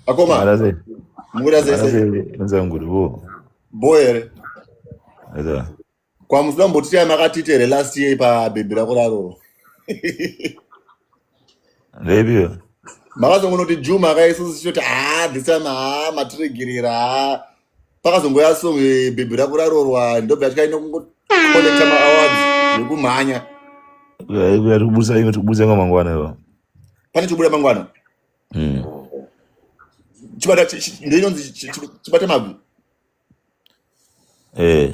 Akoma. Marase. Mukuda sei sei? Marase nzanguri bo. Bo here. Eza. Kwamusina kumbotitaya makatiita here last year pabhebhi rako raro. Ndeipi? Makazongonoti Juma ka isusu tichoti haa this time haa matiregerera haa. Pakazongoya song bhebhi rako rarorwa ndobva tikaenda kungocollecta maawards zvekumhanya. Kuya tikubusa imwe tikubusa imwe mangwana iwa. Pane chibuda mangwana. Chibata ndoinonzi chibata mabvi. Eh.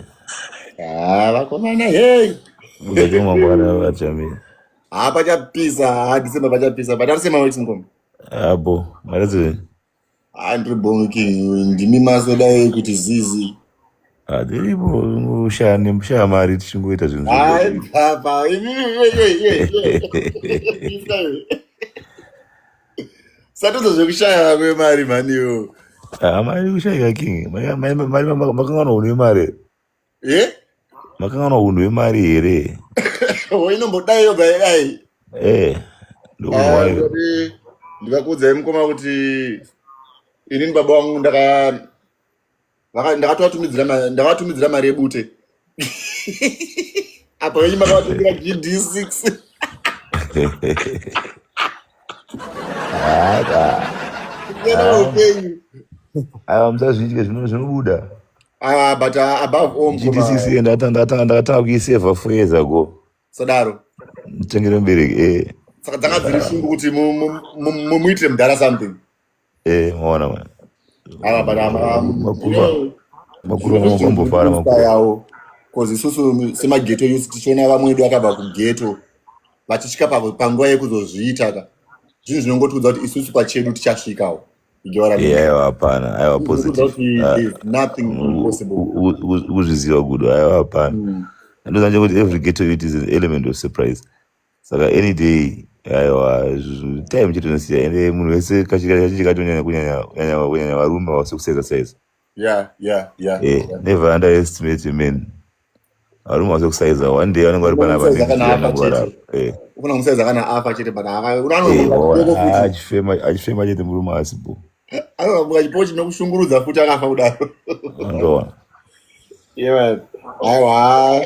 Ah, vakomana hey. Buda chimwe mangwana vachami. Ha pachapisa, ha December pachapisa. But arisema waiting ngoma. Abo, marase. Ha ndiri bongo king, ndimi maso dai kuti zizi. Ah, tiripo kushaya nemushaya mari tichingoita zvinhu Hayi zvedu. baba, iwe iwe iwe iwe. Satozo zvekushaya kwemari mhani iwo. Ah, mari kushayika king. Mari mari mari makanganwa hunhu hwemari. Eh? Makanganwa hunhu hwemari here? Woinombodai yobva yadai. Eh. Ndokunhu Ah, wayo. ndikati ndikakuudzai mukoma kuti inini baba vangu ndaka ndakatovatumizira ndakavatumidzira mari yebute. Apa venyu makavatumira GD6. Ah, Kusiyana ah. upenyu. Aiwa musazvidye zvino zvinobuda. Ah, but above all mukoma GD6 ndakatanga kuisevha 4 years ago. Sadaro. Nditengere mubereki eh. Saka dzanga dziri shungu kuti mumuitire mudhara something. Eh, maona man. Aiwa, but Makuru makuru vanombofara makuru. Yawo. Cause isusu semaghetto youth tichiona vamwe vedu vakabva kughetto vachisvika panguva yekuzozviita ka zvinhu zvinongotiudza kuti isusu pachedu tichasvikawo. You get what I mean? Yeah, aiwa hapana, aiwa Zvinotiudza positive. kuti Ah, there's nothing impossible. Ukuzviziva gudo, aiwa hapana. Ndozanje kuti every ghetto youth is an element of surprise. Saka any day aiwa time chete inosiya ende munhu wese kazhinji kacho kunyanya kunyanya kunyanya kunyanya varume vasi kusaiza saiza. Eh, never underestimate a man. Varume vasi kusaiza one day vanenge vari panapa Unomusaiza next kana day afa vanenge vari chete. apa. Eh. Ufana kumusaiza kana afa chete but Eh, unomuka waona, futi. achifema chete murume asipo. Anomuka chipo chinokushungurudza futi akafa kudaro. Ndoona. Yeah. Aiwa,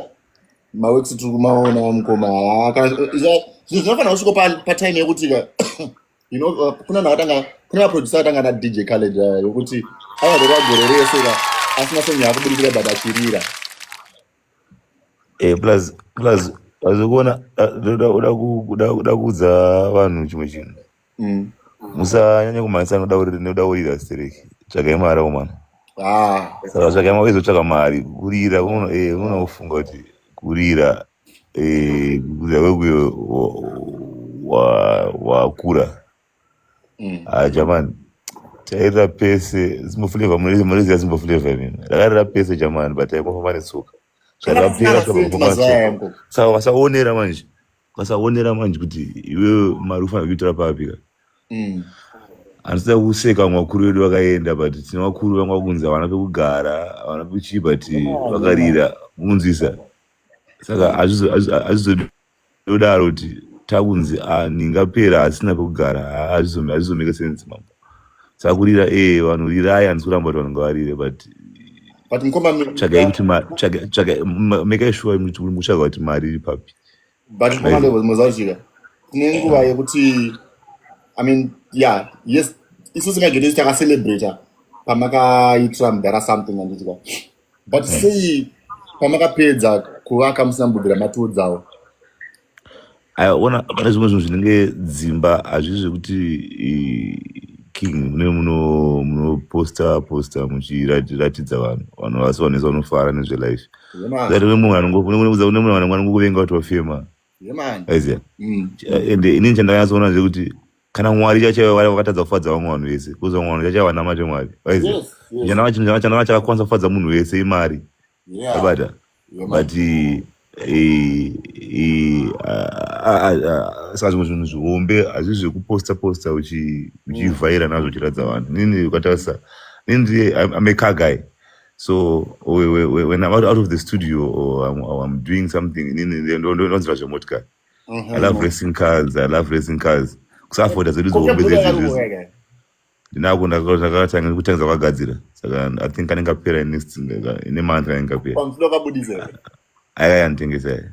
maweeks tiri kumaona mukoma. Ah, kana zvinhu zvinofanira kusvika patime yekuti ka kuna vanhu vakatanga kune maproducer akatanga na DJ Khaled yokuti akadorwa gore rese ka asina song yaakubudikira but achirira. Eh, plus plus ukuona uda kuudza vanhu chimwe chinhu. Musanyanya kumhanyisa noda kurira stereki. Tsvagai mari akomana. Ah. Saka tsvagai mari uizotsvaka mari. Kurira unoona kufunga kuti kurira kurira kwekuyo wakura. Ah, jamani. Tairira pese Zimbo Flavor munoziva Zimbo Flavor imimi. Rakarira pese jamani but taingofamba netsoka. Zvakapera Zvakapera senti svika mazuva netsoka. aya mukoma. Saka ukasaonera manje, ukasaonera manje kuti iwewe mari ufanira kuitora papi ka. Handisida kuseka vamwe vakuru vedu vakaenda but tine vakuru vanga vakunzi havana pekugara, havana pechii but vakarira munzisa. Saka hazvizodaro kuti takunzi ah, ndingapera asina pekugara hazvizomake sense mambo. Saka kurira eh vanhu rirai handisi kuramba kuti vanhu ngavarire but But mukoma tsvagai kuti tsvagai make sure kuti muri kutsvaga kuti mari iri papi. But mukoma level muzakuchika. Kune nguva yekuti I mean, yeah, yes, isusu semaghetto takacelebrata pamakaitira mudhara something handiti ka. But sei pamakapedza kuvaka musina mbubvira matiudzawo? Aiwa ona pane zvimwe zvinhu zvinenge dzimba hazvisi zvekuti king mune munoposta posta muchiratidza vanhu vanhu vasi vanhu vese vanofara nezvelife. Yeah, Zati kune munhu anongokuvenga kuti wafema. Yeah, man. Aiziya. Ende inini chandakanyatsoona ndechekuti kana Mwari chaivo vakatadza kufadza vamwe vanhu vese kuzi vamwe vanhu chaivo vanamate Mwari. Aiziya. Yes. Chandanga chakakwanisa kufadza munhu wese imari. Abata. Yeah, man. But saka zvimwe zvinhu zvihombe hazvisi zvekuposta posta uchivhaira nazvo uchiratidza vanhu. Inini ukatarisa inini I'm a car guy. So when I'm out of the studio or I'm doing something inini ndonzwa zvemotikari. I love racing cars. I love racing cars. Kusaafforda zedu zihombe Koke dzedzi buda dzedzi. karuka. Ndinako, ndakatanga kutangisa kugadzira, saka I think kanenge kapera next ine month, kanenge kapera. Pamufilo wakabudisa. Aya anditengesa,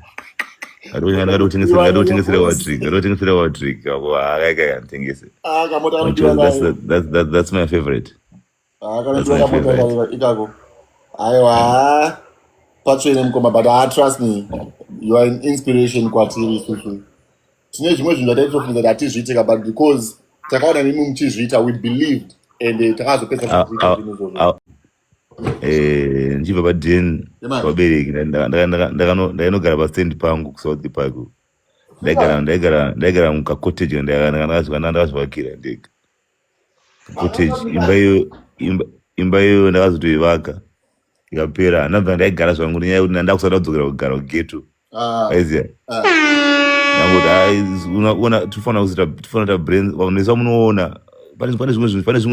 ngada kutengesera Wadrick, ngada kutengesera Wadrick akaika anditengese. Ah, kamota kanodiwa nayo. That's my favorite. Ah, That's kanodiwa my kamota favorite. ikako. Aiwa, patsvene mukoma, but ah, trust me, you are an inspiration kwatiri isusu. Tine zvimwe zvinhu zvataitofunga kuti hatizviitika, but because takaona nemi muchizviita, we believed and takazopedza kuzviita zvinhu izvozvo. Ndichibva paden Yemani. vabereki, ndainogara pastand pangu kuSouth Park. Ndaigara mukacottage ndakazvivakira ndega cottage. Imba iyo, imba iyoyo ndakazotoivaka ikapera, ndabva ndaigara zvangu nenyaya yekuti ndakusada kudzokera kugara kughetto. Ah, waiziya ah. Ndangoti hai, unoona, tofanira kuzoita, tofanira kuita brain. Vanhu vese vamunoona, pane zvimwe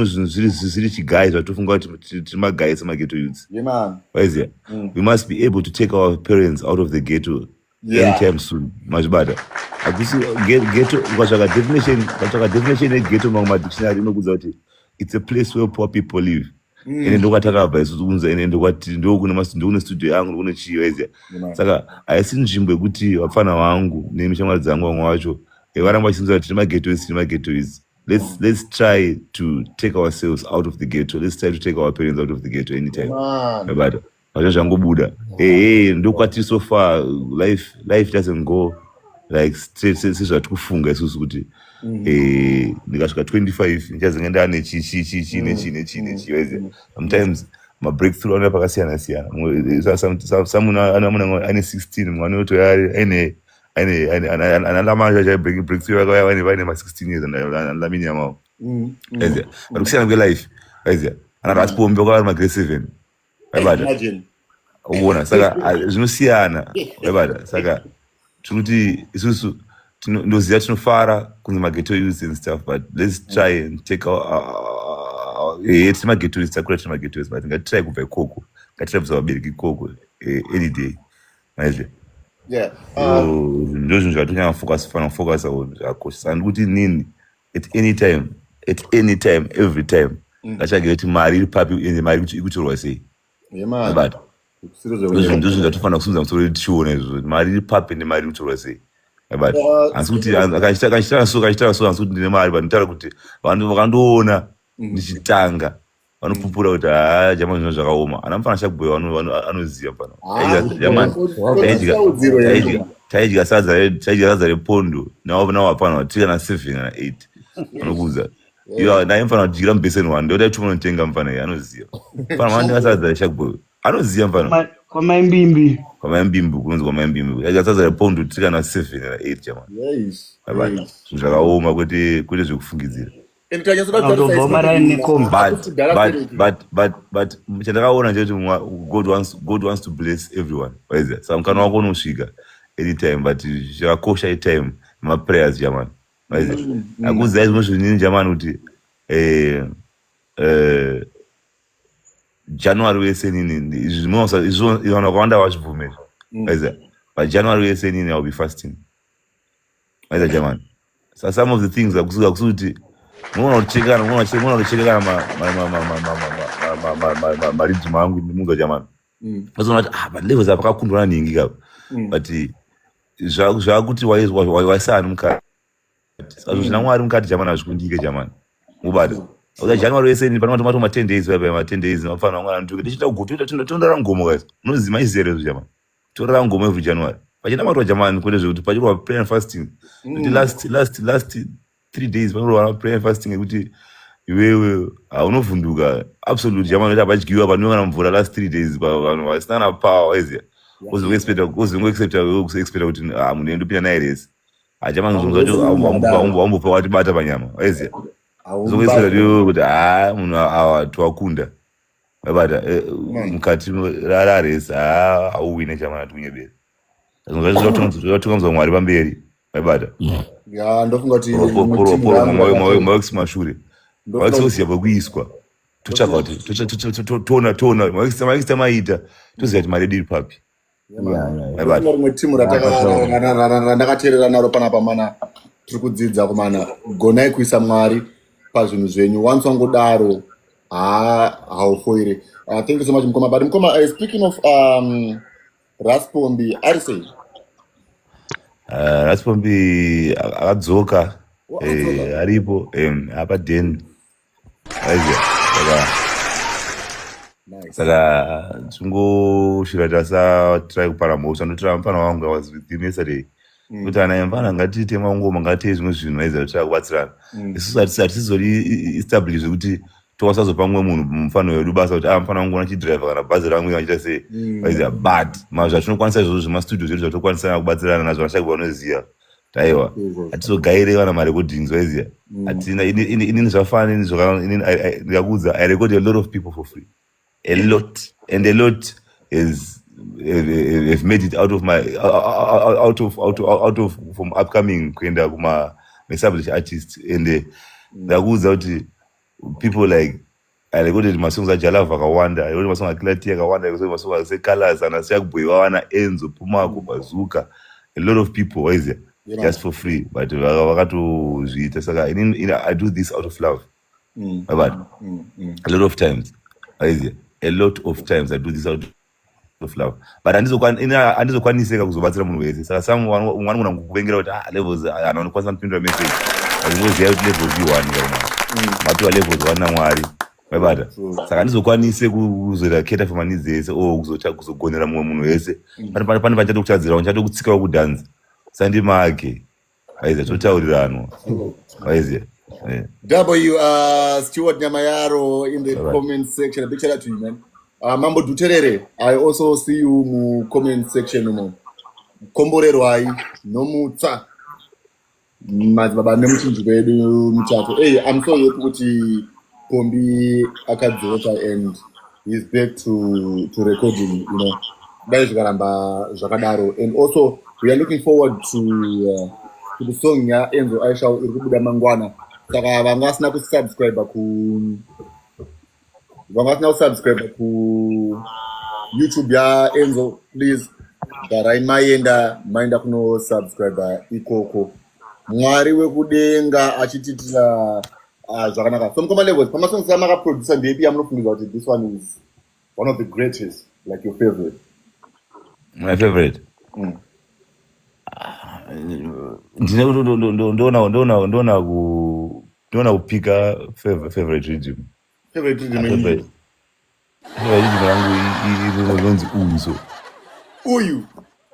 zvinhu zviri chigai zvatofunga kuti tiri maguys semaghetto youths. Yemani. Waiziya, we must be able to take our parents out of the ghetto anytime soon. Mazvibata? Hakusi ghetto. Ukatsvaka definition yeghetto mamwe madictionary, inokudza kuti it's a place where poor people live. Ende ndokwatakabva isusu kunza, ende ndokwati ndokune studio yangu, ndokune chii, waiziya? Yemani. Saka haisi nzvimbo yekuti vapfana vangu nemishamwari dzangu, vamwe vacho varamba vachinzwa kuti tiri maghettos, tiri maghettos. Let's try to take ourselves out of the ghetto. Let's try to take our parents out of the ghetto anytime. Yemani. But zvacho zvangobuda, ehe, ndokwatiri so far. Life doesn't go like straight sezvatiri kufunga isusu kuti ndikasvika 25 ndichazenge ndaane chi chi chi chi nechi nechi nechi, waiziya? Sometimes mabreakthrough anoya pakasiyana siyana. Someone ane 16, mumwe anotoya aine aine analamanje breakthrough yakauya vaine ma16 years, analamini yamawo, waiziya? But kusiyana kwelife, waiziya, ana Rasipombe kwavari magrade 7, waibata? Imagine. Uona, saka zvinosiyana, waibata? Saka tiri isusu ndoziva tinofara kunzi maghetto youths and stuff, but let's try and take our, tiri maghetto youths, takura tiri maghetto youths, but ngatitry kubva ikoko, ngatitry kubvisa vabereki ikoko any day, maiziva? Yeah. Ndo zvinhu zvatonyanya focus, fana kufocus on zvakakosha. Saka ndikuti nini, at any time, at any time, every time, ngachage kuti mari iri papi, ende mari ikutorwa sei. Yemani. Bata? Kusiro zvekunyeba. Ndozvinhu zvatofanira kusimudza musoro wedu tichiona izvozvo, kuti mari iri papi ende mari iri kutorwa sei. But hansi kuti kachitara so, kachitara so, hansi kuti ndine mari, but nditaura kuti vanhu vakandoona ndichitanga vanopupura kuti haa, jamani, zvinhu zvakaoma. Ana mufana Shakboy anoziva mufana. Ah, Jamani, saudziro here? taidya sadza repondo nawo hapana tiri kana 7 kana 8, anokuudza iwo naye mufana kudyira mubheseni one, ndoda chuma unotenga. Mufana iye anoziva, mufana vanotenga sadza reShakboy anoziva mufana. Kwamaimbimbi. Kwamaimbimbi, kunonzi kwamaimbimbi, taidya sadza repondo tiri kana 7 kana 8, jamani. Abata, zvinhu zvakaoma, kwete zvekufungidzira. And tanyatsoda Kutobva maraini nekombi. But chandakaona ndechekuti God wants to bless everyone, waiziva? Saka mukana wako unosvika anytime, but chakakosha itime nemaprayers, jamani, waiziva? Akuziva zvimwe zvinhu nini, jamani, kuti January wese nini, izvi izvo vanhu vakawanda vazvibvumira, waiziva? But January wese nini I will be fasting, waiziva, jamani? So some of the things akusi kuti munoona kuchekana, munoona kuchekana mariddim angu, munzwa, jamani? Unozoona kuti ah, but levels apa pakakundwa naningi kapa, but zvakuti waisani mukati, saka zvina Mwari mukati, jamani, hazvikundike, jamani, mubata uza January wese ni pano matoma 10 days pa ma 10 days mafana wangu antuke tichita tondara ngomo guys, munozima izere izvo, jamani, torara ngomo every January pachina matwa, jamani, kwete zvekuti pachirwa prayer and fasting, kuti last 3 days panorwa prayer and fasting yekuti iwewe haunovhunduka absolute, jamani, kuti hapadyiwa, panwiwa kana mvura last 3 days, vanhu vasina kana power, waiziya? Uzoexpecta kuti ah, munhu endopinda naye resi hachamani, zvinhu zvacho haumbopa watibata panyama, waiziya? Uzoexpecta iwewe kuti ha, munhu awa tiwakunda, waibata? Mukati raresi ha, hauwine, chamani, atiunyebere. Zvinhu zvacho zvatungamidza Mwari pamberi, waibata? Ya, ndofunga kuti rimwe team rangu Maworks mashure, maworks osiya pekuiswa, totsvaka kuti toona toona maworks tamaita, toziva kuti mari yedu iri papi. Ndofunga rimwe timu randakateerera naro panapa mana tiri kudzidza kumana, gonai kuisa Mwari. Pazvinhu zvenyu, once wangodaro, ha, haufoire. Thank you so much, mukoma. But mukoma, speaking of Ras Pombi, ari sei? Ras Pombi akadzoka. Oh, eh, adzoka. Aripo apa den, aiziya, saka Nice. Saka tingoshira tasatry kupara mhosva. Ndotora mufana wangu, I was with him yesterday, kuti ana mfana, ngatiite mangoma, ngatiite zvimwe zvinhu, aiziya, kuti kubatsirana. Isusu hatisizori establish zvekuti tokwanisa kuzopa mumwe munhu, mufana wedu, basa kuti, ah, mufana wangu achidhiraivha kana bhazi rangu achiita sei, aiziya. But zvatinokwanisa izvozvo zvemastudio zvedu, zvatokwanisa kubatsirana nazvo, vashaki vanoziva kuti aiwa, Izvozvo. Hatizogaire vana marecordings, waiziya. Hatina inini zvafana inini inini ndikakuudza, I record a lot of people for free, a lot, and a lot has have made it out of my out of out of, out of from upcoming kuenda kuma established artist. And ndakuudza kuti people like, I recorded masongs aJalava akawanda, I recorded masongs aClarty akawanda, I recorded masongs aseColors, ana Siyakubhoyiwa, ana Enzo Pumako, Bazooka, a lot of people, waiziya, just for free. But vakatozviita. Saka inini I do this out of love, but a lot of times, waiziya, a lot of times I do this out of love, but handizokwaniseka kuzobatsira munhu wese. Saka some umwe anogona kukuvengera kuti, ah, Levels ana anokwanisa kupindura message, achingoziva kuti Levels i1 kaimwana, mapiwa Levels one naMwari, maibata. Saka handizokwanise kuzoita cater for maneeds ese or kuzogonera mumwe munhu wese. Pane pachatokutadzirawo, ndichatokutsikawo kudhanza sandimake, aiziya, totauriranwa, aiziya. W Stuart Nyamayaro in the comment section. A big shout out to you, man. Mambo Duterere, I also see you mu comment section umo. Komborerwai nomutsa madzibaba nemuchinjiko yedu muchato. Hey, I'm so happy kuti Pombi akadzoka and he's back to recording. Dai zvikaramba zvakadaro. And also we are looking forward to the song ya Enzo Aisha iri kubuda mangwana. Saka vanga vasina kusubscribe ku vanga vasina kusubscribe ku YouTube ya Enzo, please garai maenda kunosubscribe ikoko. Mwari wekudenga achitiitira zvakanaka. So mukoma Levels, pamasongs amakaproducer, ndepi yamunofungiza kuti this one is one of the greatest, like your favorite? My favorite? Ndine ndoona kupika favorite rhythm. Favorite rhythm Ah, yenyu? Favorite rhythm yangu inonzi Uyu. Uyu?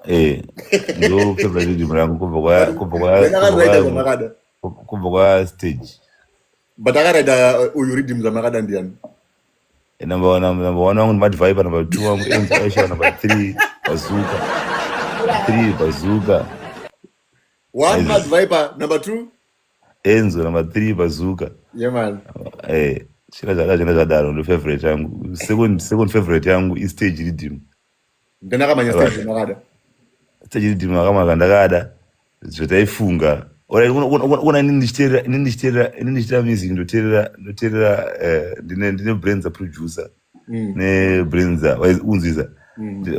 Eh, ndo favorite rhythm yangu kubva kwa kubva kwa Ndakaraida kubva kwa zvamakada. Kubva kwa stage. But akaraida uyu rhythm zvamakada ndiani? Number one wangu Mad Viper, number two wangu Enzo Aisha, number three Bazooka, three Bazooka. One, Aizi. Mad Viper, number two? Enzo, number three Bazooka. Yeah, man. Eh, chira zvada zvina zvadaro, ndo favorite yangu. Second favorite yangu istage rhythm. Ndanakamanya stage zvamakada. Stage rhythm akamaka ndakada zvataifunga. Alright, una ini ndichiteerera music, ndoteerera ndine brains producer nebrains unzwisa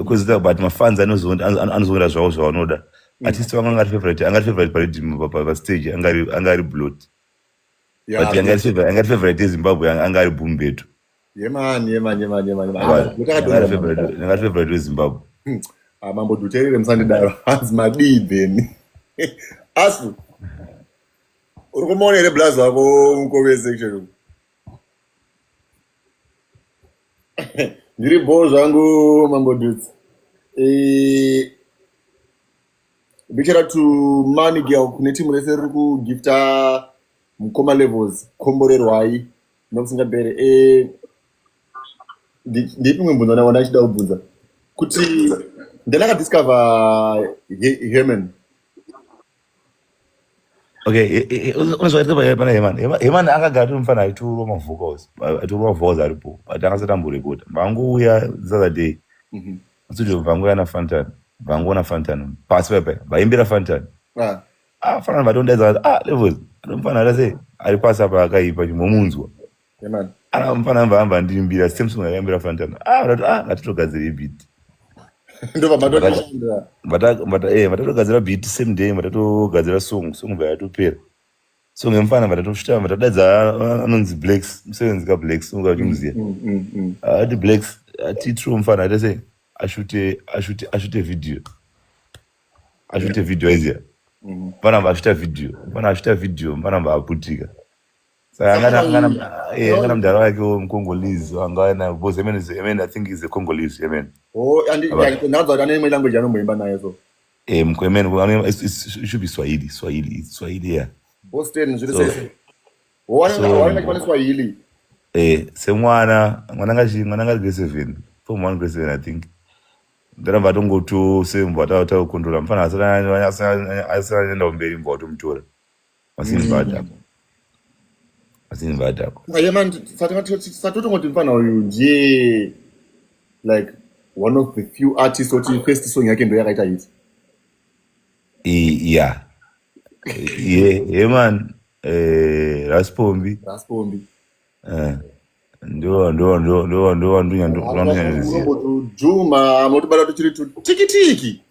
kwezita, but mafans anozoenda zvavo zvavanoda. Artist vangu angari favorite pariddim, pastage angari Blot. But angari favorite yeZimbabwe angari Bumbetu. Yeah, man, yeah, man, yeah, man, yeah, man. Angari favorite weZimbabwe. Ah, Mambo Duterere, musandidaro. Hanzi madii then? Asi uri kumuona here blazi wako mucomment section umu? Ndiri bho zvangu, Mambo Dutsi. Big shout out to Money Girl, kune timu rese riri kugifta mukoma Levels. Komborerwai nokusingaperi. Ndeipi imwe mubvunzo wanda achida kubvunza? Kuti ndandakadiscover Herman. Okay, unozvaitika pana Heman. Heman akagara tiri mufana aitorwa mavocals, aitorwa mavocals aripo, but akasati amborekoda. Vangouya the other day studio, vangouya naFantan, vangoona Fantan pasi paipai, vaimbira Fantan. Ah, fanana vatondaidza, ah, Levels, anomufana ari sei ari pasi apa, akaipa, chimomunzwa. Yeah, man. Ana mufana amba amba ndiimbira same song yakaimbira Fantan. Ah, ndati, ah, ngatitogadzire beat. Ndobva matoshandira. Vatatogadzira beat same day, vatatogadzira song, song bva yatopera. So ngemfana vatatoshita vatadaidza anonzi Blacks, musevenzi ka Blacks unga uchimuziva. Ati Blacks, ati true mfana ate sei ashute ashute ashute video. Ashute video aiziya. Mfana vashuta video, mfana ashuta video, mfana vaputika. Saka angana angana angana mudhara wake muCongolese wanga aina because Yemen is Yemen I think is a Congolese Yemen. Oh, and ndakadza kuti ane imwe language anomboimba nayo so. Yemen it should be Swahili, Swahili, it's Swahili yeah. Boston zviri sei? Wana pane Swahili. Semwana, mwana ngachi mwana ngari grade 7, form 1 grade 7 I think. Ndaramba atongoto sembo atakontrola mfana asana asana enda kumberi mbo atomutora. Masini vasini vadhakwa. Yeah man, satotongoti mfana uyu ndiye like one of the few artists oti first song yake ndo yakaita hit. Yeah. Yeah, man. Raspombi. Raspombi. Ndo ndo ndo ndo ndo ndo ndo ndo Juma motibata tuchiri tiki tiki.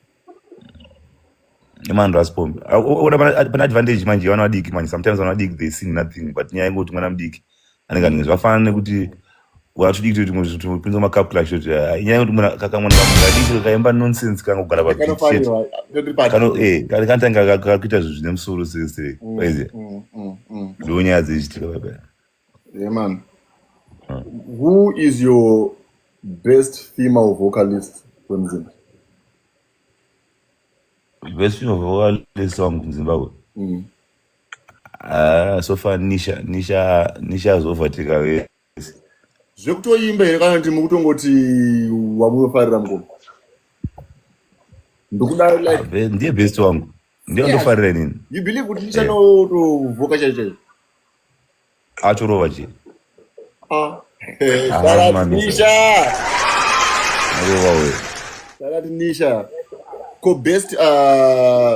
Man Raspombi. Ona pana advantage manje vana vadiki manje sometimes vana vadiki they sing nothing but nyaya yengoti mwana mudiki anenge anenge zvafanana nekuti watudiki kuti tupinza ma cup clash kuti inyaya yekuti mwana kakamwana kadiki kakaimba nonsense kangogara pa beat chete. Kano kanotanga kakuita zvinhu zvine musoro sese waiziya. Ndo nyaya dzichiitika baba. Yeah man. Who is your best female vocalist wemuZimbabwe? Best female vocalist wangu muZimbabwe? So far Nisha, Nisha, Nisha has overtaken wese. Zvekutoimba here kana kuti mukutongoti wamunofarira mukoma? Ndikuda like ndiye best wangu. Ndiye ndofarira inini. You believe kuti Nisha notovoka chaicho chaicho? Atorova chii? Shout Nisha. Arova we. Shout Nisha. Ko best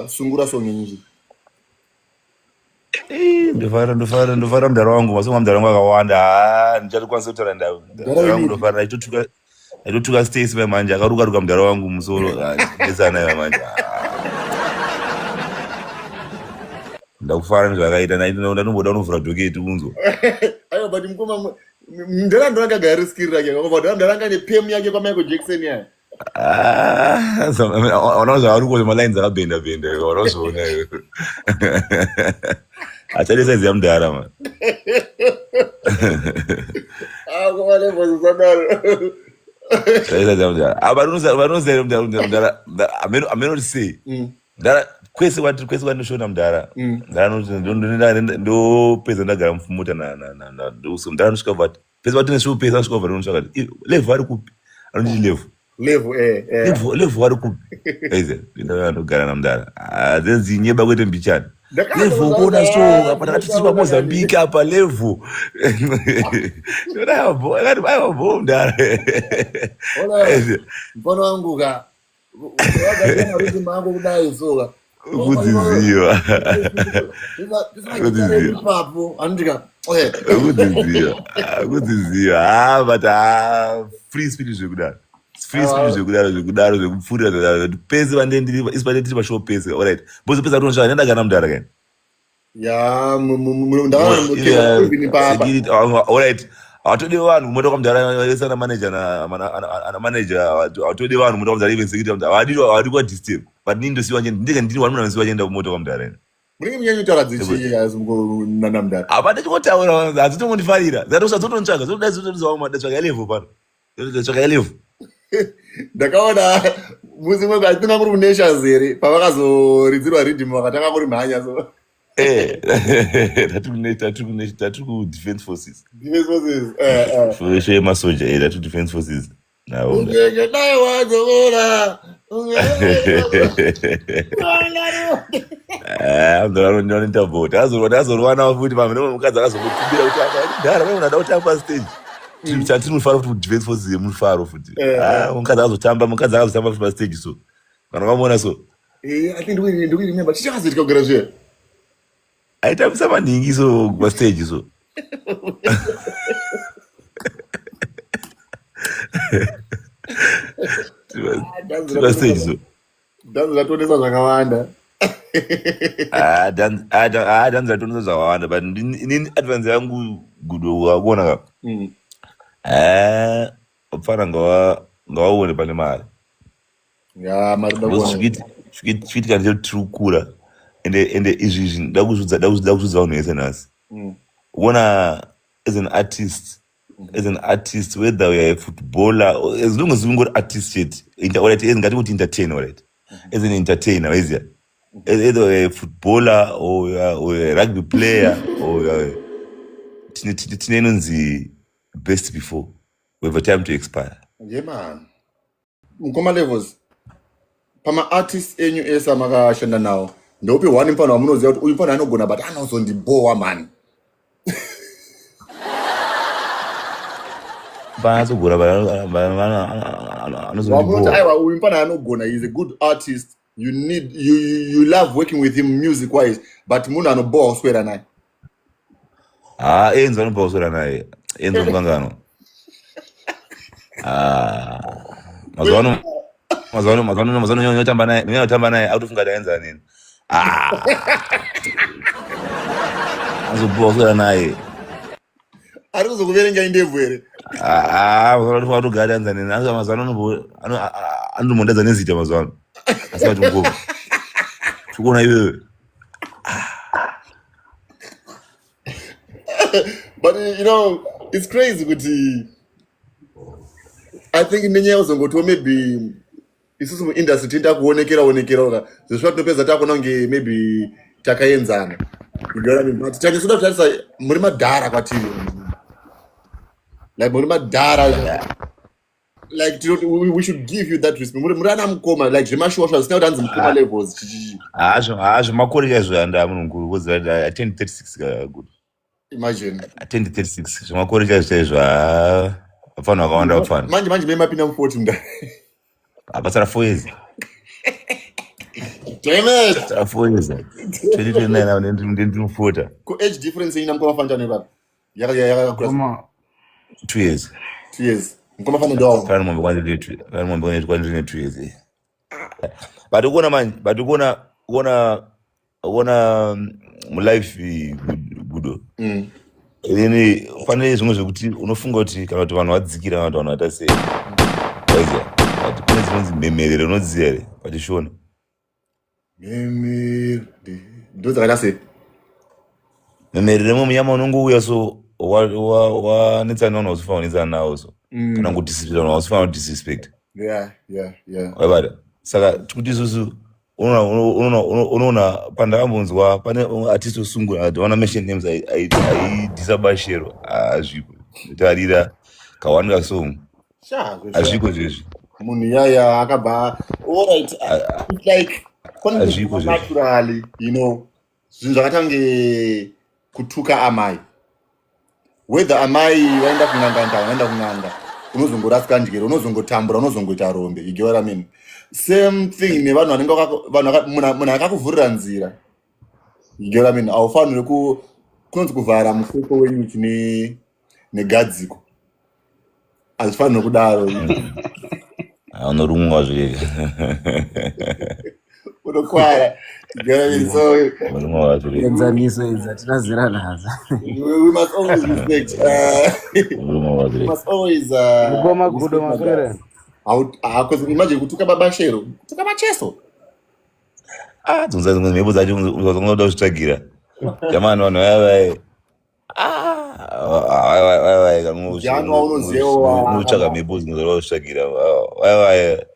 sungura song yenyu? Ndofara ndofara ndofara mudhara wangu masongo mudhara wangu akawanda. Ndichatokwanisa kutaura ndau. Mudhara wangu ndofara aitotuka aitotuka Stacy mai manje akaruka ruka mudhara wangu musoro. Ndesana naye manje. Ndakufara nezvakaita ndanomboda unovhura dhoketi unzwa. Aiwa but mukoma mudhara ndo akagara skill rake. Mudhara ndo anga nepemu yake kwa Michael Jackson yaya. Ona zvaari kuona malines akabhenda bhenda unozoona iwe. Achadi size yamudhara man. Kuma levels sadaro. Achadi size yamudhara. Vanoziva mudhara ameno sei. Mudhara kwese kwati kwese kwandinoshona mudhara. Mudhara ndopedza ndagara mumota na na mudhara anosvika but pese patinesvika pese anosvika kubva ndinotsvaka level ari kupi? Anonditi level. Level Level ari kupi? Aize ndinogara namudhara. Dzenzi nyeba kwete mbichana. Level kuona so apa takati tiri paMozambique apa level. Aiwa bo mudhara. Ona mfana wangu ka wakagara marudzi mangu kudai so ka. Kudziziva. Ipapo anondika Kudziziva. Kudziziva. But free spirit zvekudaro. Free spirit zvekudaro zvekudaro zvekupfuurira zvekudaro. Pese pandendiri isi pandendiri pashow pese. Alright. Bozo pese atonosvaka ndandagara mudhara kaini. Ya ndaona Alright. Hatodi vanhu kumota kwamudhara vese ana manager ana manager hatodi vanhu kumota kwamudhara even security havadi havadi kwa disturb. But nini ndosiwa ndega ndini wani munhu anosiwa chienda kumota kwamudhara ine. Munenge munyanyotaura dzichi nanamudhara. Hapana chingotaura hadzitongondifarira. Dzatotontsvaga dzotodai dzototsvaga level pano. Tsvaga level. Ndakaona musi mwe atinga muri kuNations here pavakazoridzirwa riddim vakatanga kuri mhanya so. Tati ku defense forces. Defense forces. Show yemasoja tati defense forces. Ungenge dai wadzokora. Ndinoita bho. Tazorwana futi pamwe nemukadzi akazomukumbira kuti mudhara wewe unada kutamba stage. Tati mufaro futi defense forces yemufaro futi. Mukadzi akazotamba, mukadzi akazotamba futi pastage so. Kana ukamuona so. I think ndikuiremember. Chichakazoitika kugara zviya. Aitambisa maningi so pastage so. Pastage so. Dhanzi ratonesa zvakawanda. Ah, ah, dhanzi ratonesa zvakawanda, but inini advance yangu, Gudo, wakuona ka, vapfana ngavaone pane mari. Ya, mari Because ndakuona. Zvikiitika ndechekuti tiri kukura, ende izvi ndakuzvidza vanhu vese nhasi. Kuona as an artist, whether we are a footballer, as long as ungori artist chete, alright, ngati kuti entertainer, alright, as an entertainer, waiziya, either you're a footballer or you're a rugby player or tine inonzi best before. We have a time to expire. Yeah man, mukoma Levels, pamaartist enyu ese amakashanda nawo, ndeupi one mufana wamunoziva kuti uyu mufana anogona but anozondibhowa mani? Paanazogona. Wamunoti Anozondibhowa. Aiwa, uyu mufana anogona, he is a good artist, you need you, you, you love working with him music wise, but munhu anobhowa kuswera naye. Ha, Enzo anobva kuswera naye, Enzo Mukangano. Ah, mazuva ano nyotamba naye, nyotamba naye, akutofunga kuti aenzana neni. Ah, azobhowa kuswera naye. Ari kuzokuverenga indebvu here? Ah, mazuva ano kutogara aenzana neni. Asi mazuva ano anotomondadza nezita mazuva ano, asingati mukoma, tikuona iwewe. But you know it's crazy kuti I think nenyaya yekuzongotiwo maybe isusu muindustry tinoita kuonekera onekera ka, zvezviva tinopedza takuona kunge maybe takaenzana. You get what I mean? But chandisoda kutarisa, muri madhara kwatiri, like muri madhara, like tinoti we should give you that respect. Muri ana mukoma, like zvemashuwa zvisina kuti hanzi mukoma Levels chichichi. Ha, zvemakore chaizvo, handa munhu mukuru, because I turned 36 ka, good. Imagine. I turned 36, zvemakore chaizvo chaizvo. Ha, vapfana vakawanda, vapfana. Manje manje memapinda mu40 munda. Hapasara 4 years. Damn it. Sara 4 years, 2029 ndinofota. Ko age difference ina mukoma Fantan ipapo yakakura? Koma. 2 years. 2 years, mukoma Fantan ndowawo. Fana mombe kwandiri ne 2 years, eh. But ukuona manje, but ukuona mulife, Gudo, ini pane zvimwe zvekuti unofunga kuti kana kuti vanhu vadzikira, kana kuti vanhu vaita sei, waiziya, but kune dzinonzi mhemerero, unodziziva here pachishona? Mhemere ndo dzakaita sei? Mhemerero imwe munyama unongouya so wanetsana nevanhu vausifanira kunetsana navo, so kana kudisrespect vanhu vausifanira kudisrespect. Waibata? Saka tikuti isusu unoona pandakambonzwa pane artist osungura, I wanna mention names, aidhisa Bashero. Hazviko, tarira kawani kasong. Sha. Hazviko zvezvi. Munhu yaya akabva, alright, it's like Hazviko zvezvi. naturally, zvinhu zvakatange kutuka amai, whether amai vaenda kun'anga, nda vaenda kun'anga, unozongorasika njere, unozongotambura, unozongoita rombe. You get what I mean? Same thing nevanhu vanenge vanhu munhu akakuvhurira nzira. You get what I mean? Haufaniri kunonzi kuvhara mufeko wenyuchi negadziko, hazvifaniri kudaro. Unorumwa zve. Unokwara. You get what I mean? So Unorumwa zve. Enzaniso idzi hatina zera nadzo. We must always respect Unorumwa we zve. must always Mukoma Gudo, respect maswera. Because imagine kutuka Baba Shero, kutuka Macheso. Ah, dzimwe dzimwe mhepo dzacho unoda kuzvitsvagira jamani, vanhu vaya vaya, ah, vaya. Ndiani waunoziva? Unotsvaga mhepo dzimwe dzauda kuzvitsvagira, vaya vaya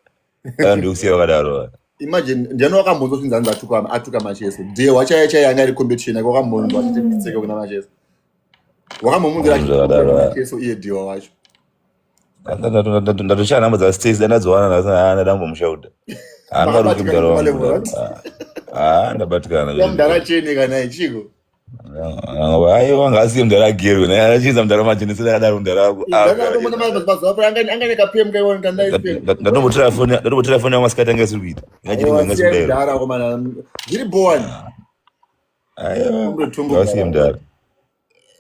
vaya, ndokusiya vakadaro. Imagine, ndiani wakambonzwa zvinzi hanzi atuka Macheso? Dhewa chaiye chaiye anga ari competition yake, wakambonzwa achiti pitseke kuna Macheso? Wakambomunzira Zvakadaro. Macheso iye Dhewa wacho? Ndatoshaya namba dzaStacy, dandadziwana nhasi, ndadambomushauda. Haangaruki mudhara wangu, ndabatikana. Mudhara chene kana ichiko. Aiwa, ngasiye mudhara agerwe naye, achiisa mudhara machenesera akadaro mudhara wangu. Mazuva angane kapemu kaiona kandai. Ndatombotora foni yangu masikati, anga isiri kuita, Ngasiya mudhara komana, zviri bowani. Aiwa, ngasiye mudhara,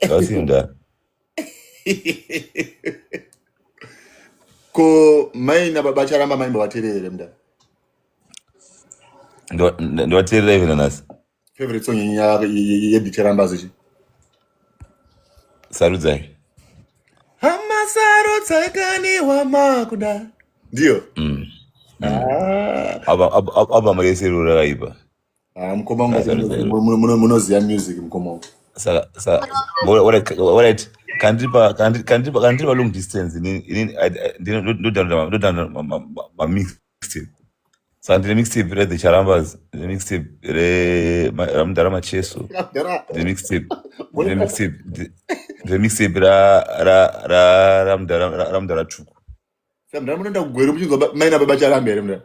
ngasiye mudhara. Ko mai nababa Charamba maimbovateerere mudhara? Ndovateerera even nanhasi. Favorite song yenyu yeThe Charambas ichi? Sarudzai. Hama sarudzai kani wamakuda. Ndiyo. Ah. Album rese iro rakaipa. Ah, mukoma wangu. Sarudzai. Munoziva music, mukoma wangu. Saka alright, kandiripa long distance, inini ndodownloada mamixtape. Saka ndine mixtape reThe Charambas, ndine mixtape ramudhara Macheso, ndine mixtape ramudhara Tuku. Mudhara, munoenda kuGweru muchinzwa maina baba Charamba here, mudhara?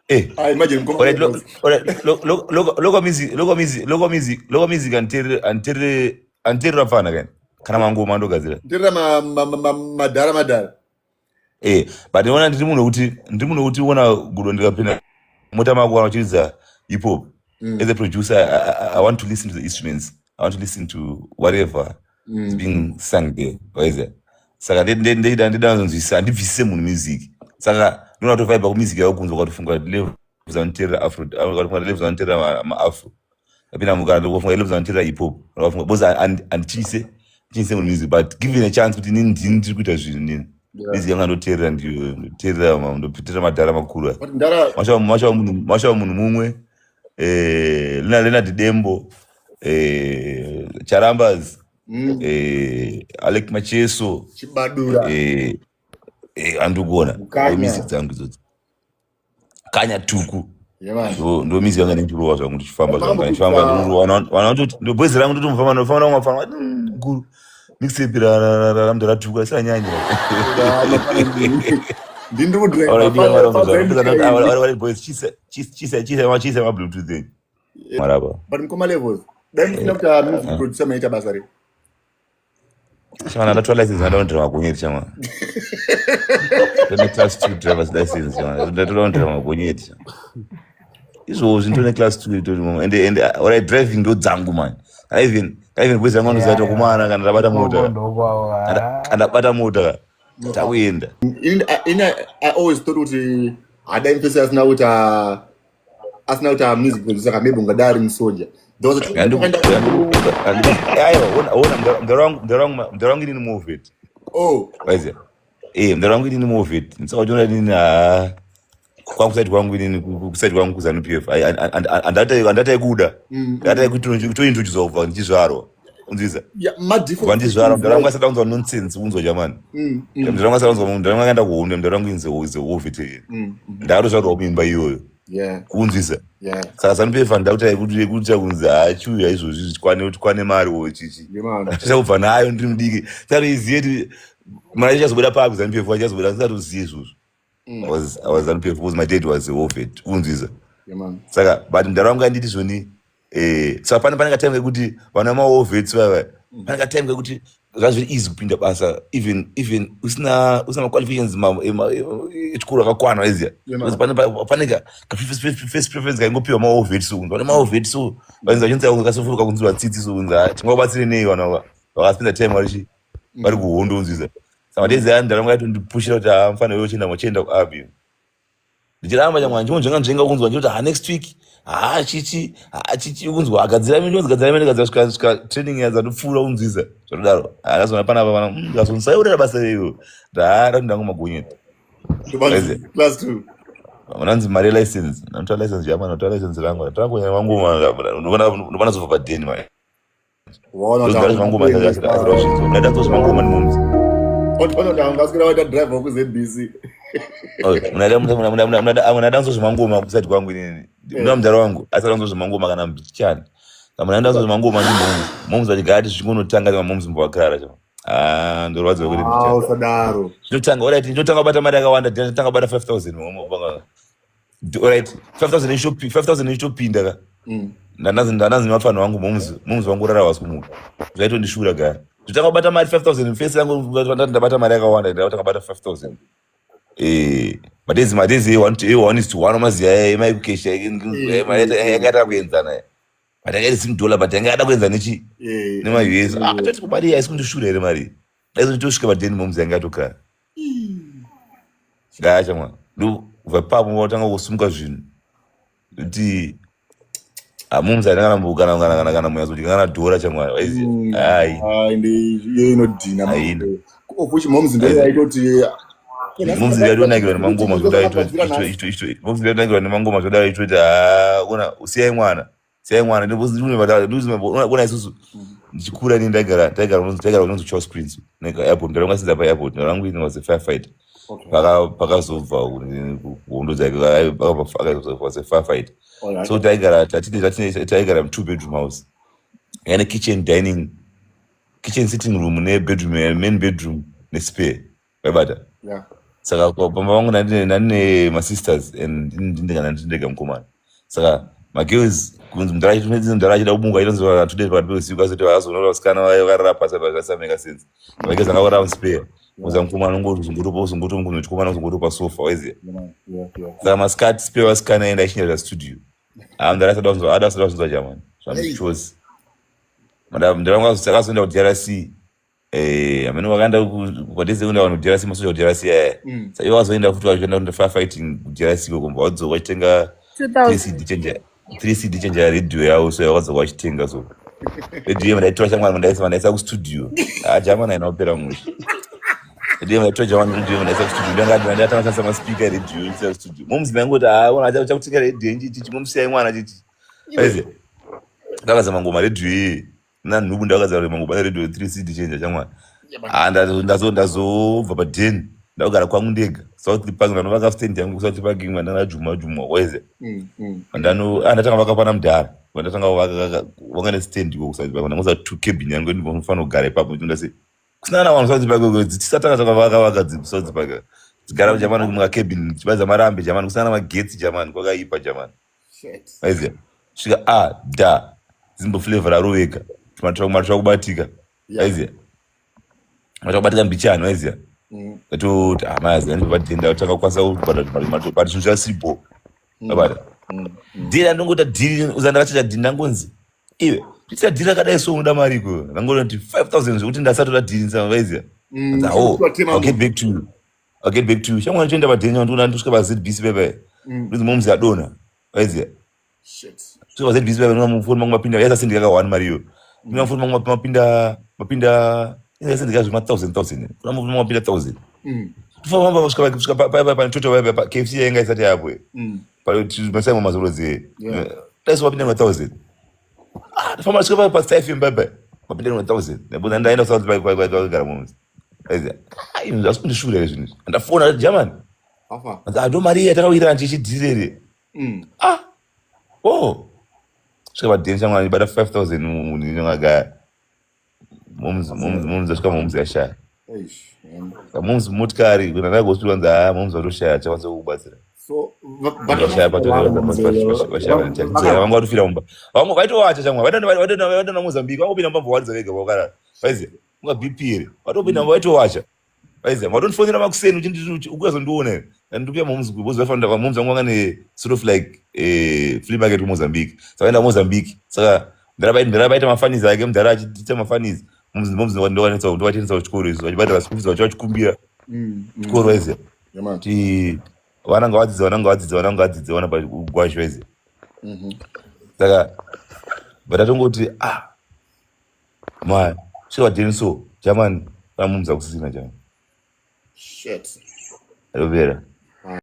Eh. Ah, imagine, mukoma. Alright, alright, local music, local music, local music, local music, anterera pfana kana mangoma andogadzira. Ndirira madhara madhara. Eh, but ndinoona ndiri munhu wekuti ona gudo, ndikapinda mota mako kana uchiridza hip hop, as a producer I want to listen to the instruments, I want to listen to whatever is being sung there, waize. Saka ndida nzwisisa, handibvisise munhu music. Saka ndinoona kutovhaibha kumusic yako, kunzwa ukatofunga levels anoteerera afro, ukatofunga levels anoteerera maafro, apinda mukana, ndikufunga levels anoteerera hip hop, ndikafunga because handichiise chiise munhu music. But given a chance kuti inini ndini ndiri kuita zvinhu nini, music yanga ndoteerera, ndiyo ndoteerera, ndoteerera madhara makuru aya. But mudhara, Mashava munhu mumwe, Leonard Dembo, Charambas, Alec Macheso. Chibadura. Andikuona. Mukanya. Ndo music dzangu idzodzo, Kanya, Tuku. Yeah, man. Ndo music yanga ndichirowa zvangu, ndichifamba zvangu, Makambopinda- ndichifamba ndichirowa. Vana vatoti ndo boys rangu, ndotomufamba, ndofamba namafana guru mixtape ramudhara Tuku asanyanya. Ndini ndiri Boys, chisa mabluetooth enyu marapa. But mukoma Levels, dai musina kuita music producer, maita basa rei? Shamana, ndatora license, ndaona magonyeti shamana. Ndine class 2 driver's license shamana, ndatora ndira magonyeti izvozvi, nditone class 2 itori mama. And alright, driving ndo dzangu man. Kana even boys rangu anoziva kuti kumana kana ndabata mota, kana ndabata mota, takuenda. Ini I always thought kuti hadai mfesi asina kuita music producer ka, maybe ungadai ari musoja. There was a time Aiwa, ona mudhara wangu inini war vet. Oh. Waiziya, mudhara wangu inini war vet. Ndisaka uchiona inini ha kwakuside kwangu inini, kuside kwangu kuZANU PF handatai kuda, ndatai kutointroducwa kubva ndichizvarwa, unzwisa? Yeah, ma-different Kubva ndizvarwa, mudhara wangu asada kunzwa nonsense, unzwa jamani? Mudhara wangu asada kunzwa. Mudhara wangu akaenda kuhondo. Mudhara wangu is a war veteran. Ndakatozvarwa muimba iyoyo. Kunzwisa? Saka ZANU PF handakutai kuti kunzi hachiuya izvozvi tikwane tikwane mari wo chichi. Yeah, man. Tichakubva nayo ndiri mudiki, satoiziye kuti mari ichazobuda papi. ZANU PF achazobuda, satoziye izvozvo. I was ZANU PF because my dad was a war vet, unzwisa? Yeah, man. Saka but mudhara wangu anditi zvoni, saka pane katime kekuti vana mawar vets vava, pane katime kekuti zvazviri easy kupinda basa even usina maqualifications echikoro akakwana, waiziya? Yeah, man. Because pane ka first preference kaingopiwa mawar vet. So vane mawar vet, so vanzi vachinzi kasofuka kunzwa tsitsi, so kunzi, "Ah, tingakubatsire nei?" Vanhu ava vakaspenda time vari kuhondo, unzwisa? Saka madezi aya mudhara wangu aitondipushira kuti, "Ah, mufanira iwe uchienda, uchienda kuarmy." Ndichiramba chamwa, ndinonzvenga nzvenga kunzwa, ndichoti, "Ha, next week, ha, chichi, ha, chichi," kunzwa, "Agadzira mini," gadzira mini, gadzira, svika training yadzatopfuura, unzwisa? Zvakadaro ndazona panapa pana ndikazondisaurira basa reiro, ndaada ndangu magonyeti. Tobanzi class 2. Unanzi mari yelicense, ndatora license yamana, ndatora license rangu, ndatora gonya vangu, ndobana zobva padeni manje. Waona kuti ndozigara zvemangoma asira zvinzwa, ndadanzwa zvemangoma nemomzi. Ona kuti angaswera waita driver wekuZBC. Munadanzwa zvemangoma kusati kwangu inini, ndina mudhara wangu asati zvemangoma kana mbichani. Kana mundanzwa zvemangoma ndimoms, moms vachigara ti zvichingonotanga, mamoms mbovakarara chama. Ah, ndorwadziwa kuti Ah, mbichani. Usadaro. Ndinotanga, alright, ndinotanga kubata mari yakawanda, ndinotanga kubata 5000. Alright, 5000 5000 ichitopinda ka. Ndandazi mafano wangu, moms wangu rara wasi kumuka, zvaitondishura gaya. Ndotanga kubata mari 5000, face yangu ndabata mari yakawanda, ndakatanga kubata 5000. Madezi e1 is to 1, maziya emaikukesha yanga kuenzana, but yanga iri sim dollar, but yanga yada kuenza nechi nemaUS. Ah, toti mari haisi kundishura here mari? Aizotosvika padeni, moms yanga yatokara gaya chamwa. Ndobva ipapo watanga kusumuka zvinhu. Kuti hamumzi haina kana mbu kana kana kana kana munyatso kana dhora chamwari waiziya. Hai. Hai, iyo inodhina. Haina. Of which moms ndo yaitoti Momzi yatonakirwa nemangoma zvodai, momzi yatonakirwa nemangoma zvodai, itoti ha, ona, siyai mwana, siyai mwana. Ona, isusu ndichikura ini ndaigara taigara kunonzi Charles Prince airport. Ndaronga sinza paairport ndarangu ini was a firefighter. Pakazobva hondo dzake was a firefighter, so taigara taigara mu2 bedroom house yaine kitchen, dining, kitchen, sitting room nebedroom, main bedroom nespare, vaibata. Saka pamba vangu ndandine masisters and ndindega, ndindega mukomana. Saka magirls kunzi mudhara achida kubunga itonzi 2 days pakati peusiku, azoti azoona vasikana vakarara pasi apa, zvasameka sense. Magirls angakurara muspare, kuza mukomana ungozongotomukomana uzongotopa sofa, waiziya. Saka masikati spare vasikana enda achinja zvastudio. Ha, mudhara asada kuzonzwa jamani zvamuchose. Mudhara wangu akazoenda kuDRC. Amene wakaenda kwadeze kuenda vanhu kuDRC, masoja kuDRC aya. Saka ivo vazoenda futi vachienda kuenda firefighting kuDRC ikoko, vadzoka vachitenga 3 CD changer, 3 CD changer radio yavo. So vakadzoka vachitenga, so radio iyo ndaitora shamwari, mandaisa kustudio. Ah, jamani, haina kupera mushe. Radio ndaitora jamani, radio ndaisa kustudio, ndanga ndatanga shandisa maspeaker radio ndisa kustudio. Momzi maingoti, "Ah, ona, chakutenga radio chichi, momusiyai mwana chichi." Aiziya ndakazama ngoma radio iyi nanhubu, ndakazama mangoma radio 3 CD changer chamwana. Ah, ndazobva padhen, ndakugara kwangu ndega South Park. Ndanovaka stand yangu South Park, mandana juma juma weze. Ndano, ah, ndatanga vaka pana mudhara, ndatanga vaka vanga nestand iko kuSouth Park. Ndangoza two cabin yangu, ndinofanira kugara ipapo. Ndase kusina na vanhu South Park, tisatanga takavaka vaka South Park, dzigara jamani mukacabin, chibaza marambe jamani, kusina magetsi jamani, kwakaipa jamani. Aiziya svika a da zimbo flavor raroveka, matsva kubatika, aiziya matsva kubatika mbichani, waiziya. Ndatoti amazi andipatenda tanga kukwanisa kubhadhara, but zvinhu zvasipo abata dhiri andongota dhiri uza ndakachacha dhiri, ndangonzi, "Iwe, tiita dhiri rakadai, so unoda mari iko?" Ndangoti 5000, zvekuti ndasatoda dhiri nsama, vaiziya. Oh, I'll get back to you, I'll get back to you. Shamwari, toenda padheni, ndikuona ndosvika paZBC pepe, ndonzi momzi adonha, waiziya. Svika paZBC pepe, ndinoona mufoni mangu mapinda, yaisasendeka ka one mari iyo. Ndinoona mufoni mangu mapinda, yaisasendeka zvema thousand thousand, ndinoona mufoni mangu mapinda thousand. Tofamba kusvika panetoto pa KFC yainga isati yapo, masaimo mazorodzi daiso mapinda ma thousand. Tofamba svika paStar FM pepe, mapinda ma thousand. Ndaenda South pagara momzi, aiziya izvi zvasi kundishura here zvinhu izvi. Ndafona Germany, ndo mari yatakawirana tichidhirere. Ah, oh, svika padheni shamwari, bata 5000 munhu inongagaya momzi, asvika momzi yashaya momzi motikari kuenda nayo kuhospital, vanzi haa, momzi vatoshaya, achakwanisa kukubatsira. Vashaya, vanga vatofira mumba, vamwe vaitowacha shamwa, vaitoenda Mozambique, vangopinda mumba, mbowaridza vega vakarara, vaiziya unga BP here, vatopinda mumba vaitowacha, vaiziya. Vatondifonera makuseni, ukazondiona here ndikuya momzi, because vaifanira momzi vangu vanga ne sort of like flea market kuMozambique, saka vaenda Mozambique. Saka mudhara vaita mafanizi ake, mudhara achiita mafanizi, momzi ndovatendesa kuchikoro izvo, vachibhadhara school fees, vachivachikumbira chikoro, vaiziya kuti vana ngavadzidze, vana ngavadzidze, vana ngavadzidze, vana gwazhi, vaiziya. Saka vatatongoti, ah, ma svika padheni, so jamani, vamumza kusisina jamani. Rovera.